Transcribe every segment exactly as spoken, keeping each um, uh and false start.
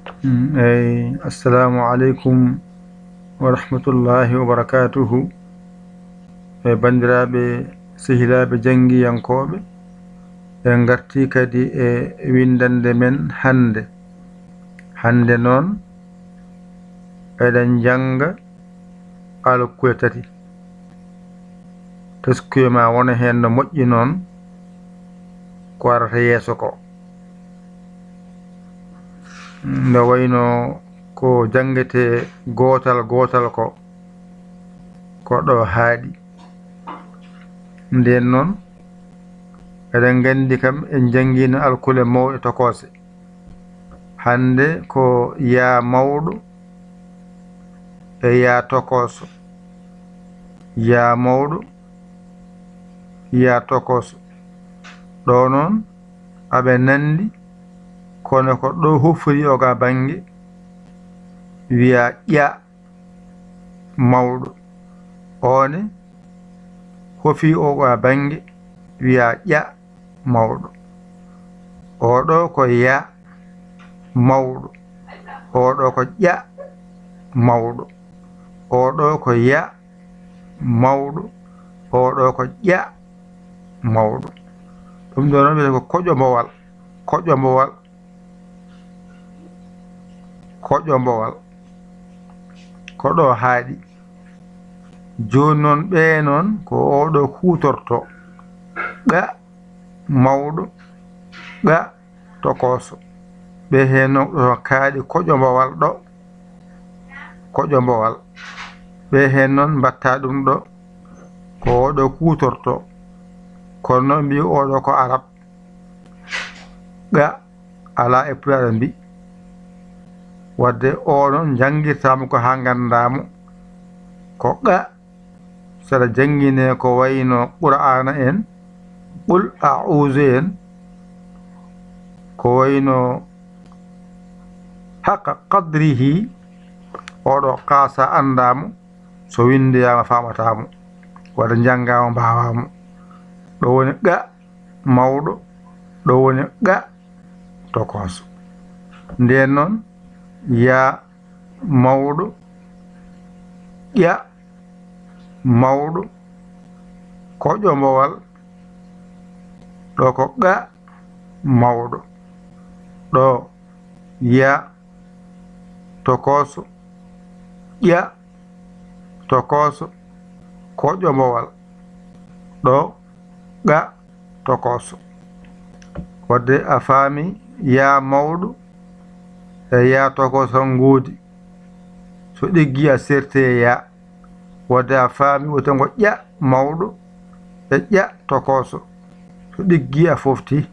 Mm, eyi, assalamu aleykum wa rahmatullahi wa barakatuhu. E banndiraaɓe, sehilaaɓe janngiyankooɓe, en ngartii kadi e winndannde men hannde. Hannde noon, eɗen njannga alkule tati. Teskuya ma wona heen no moƴƴi noon ko arata yeeso ko. Nde wayno ko janngetee gootal gootal ko, ko ɗo haaɗi. Ndeen noon, eɗen nganndi kam en njanngiino alkule mawɗe tokoose. Hannde ko yaa mawɗo e yaa tokooso. Yaa mawɗo, yaa tokooso. Ɗo noon, aɓe nanndi, kono ko ɗo hofori o ga bannge, wiya ƴa mawɗo. O ne, hofi o ga bannge, wiya ƴa mawɗo. Oɗo ko ya mawɗo. Oɗo ko ƴa mawɗo. Oɗo ko ya mawɗo. Oɗo ko ƴa mawɗo. Ɗum ɗo noon wiyetee ko koƴombowal. Koƴombowal. Koƴombowal. Ko ɗo haaɗi. Jooni noon, ɓee noon, ko oɗo kuutorto. Ɓa mawɗo, ɓa tokooso. Ɓe heen noon ɗo kaaɗi koƴombowal ɗo. Koƴombowal. Ɓe heen noon mbatta ɗum ɗo. Ko oɗo kuutorto. Kono noon mbiyi oɗo ko Arab. Ɓa alaa e Pulaar mbi. Wadde o noon njanngirtaamo ko haa nganndaamo. Ko ɓa Saɗa janngine ko wayno Qur'aana en, Qul a'uuzu en, ko wayno Haqqa qadrihi, oɗo qaasa anndaamo, so winndoyaama faamataamo, wata njanngaama mbaawaamo. Ɗo woni qa mawɗo, ɗo woni qa tokooso. Ndeen noon, yaa mawɗo, ƴa mawɗo, koƴombowal, ɗo ko qa mawɗo, ɗo ya tokooso, ƴa tokooso, koƴombowal, ɗo qa tokooso. Wadde a faami, yaa mawɗo e yaa tokooso ngoodi. So ɗiggi a serti e yaa. Wadde a faami, wota ngo ƴa mawɗo e ƴa tokooso. So ɗiggi a fofti.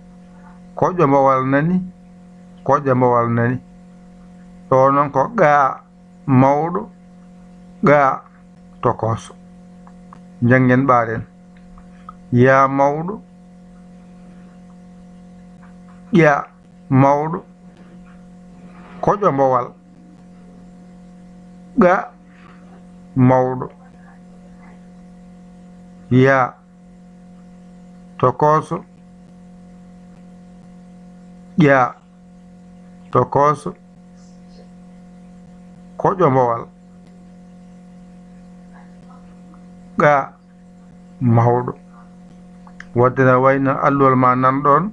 Koƴombowal nani, koƴombowal nani. Ɗo noon ko qa mawɗo, qa tokooso. Njanngen ɓaaren. Yaa mawɗo, ƴa mawɗo, koƴombowal, qa mawɗo, yaa tokooso, ƴa tokooso, koƴombowal, qa mawɗo. Wadde na wayno alluwal ma nan ɗoon,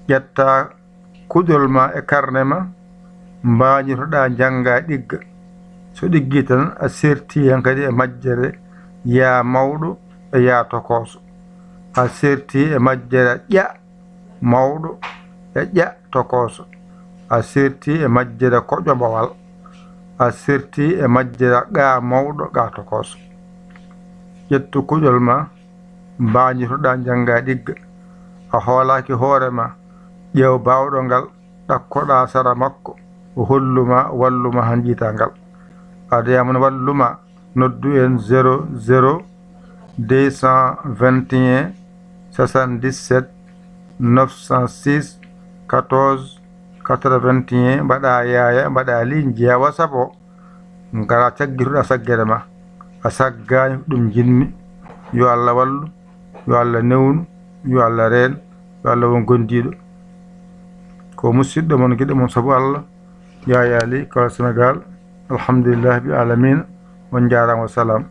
ƴetta kuɗol ma e karne ma, mbaañotoɗaa njannga ɗigga. So ɗiggi tan, a serti heen kadi e majjere yaa mawɗo e yaa tokooso. A serti e majjere ƴa mawɗo e ƴa tokooso. A serti e majjere koƴombowal. A serti e majjere qa mawɗo, qa tokooso. Ƴettu kuɗol ma, mbaañotoɗaa njannga ɗigga. A hoolaaki hoore ma. Ƴeew baawɗo ngal, ɗakkoɗaa sara makko, o hollu ma, wallu ma haa njiitaa ngal. Adayama no wallu ma, noddu en zéro zéro deux cent vingt et un soixante-dix-sept neuf cent six quatorze quatre-vingt-un, mbaɗa yaaya, mbaɗa ligne, jeyaa WhatsApp o, ngara caggitoɗaa saggere ma. A saggaani ko ɗum njiɗmi. Yo Allah wallu, yo Allah newnu, yo Allah reen, yo Allah won gondiiɗo. Ko musiɗɗo mon, giɗo mon sabu Allah, Yaya Ly, Kawla Sénégal. Alhamdulillah bi alamin. On njaaraama, wa salaam.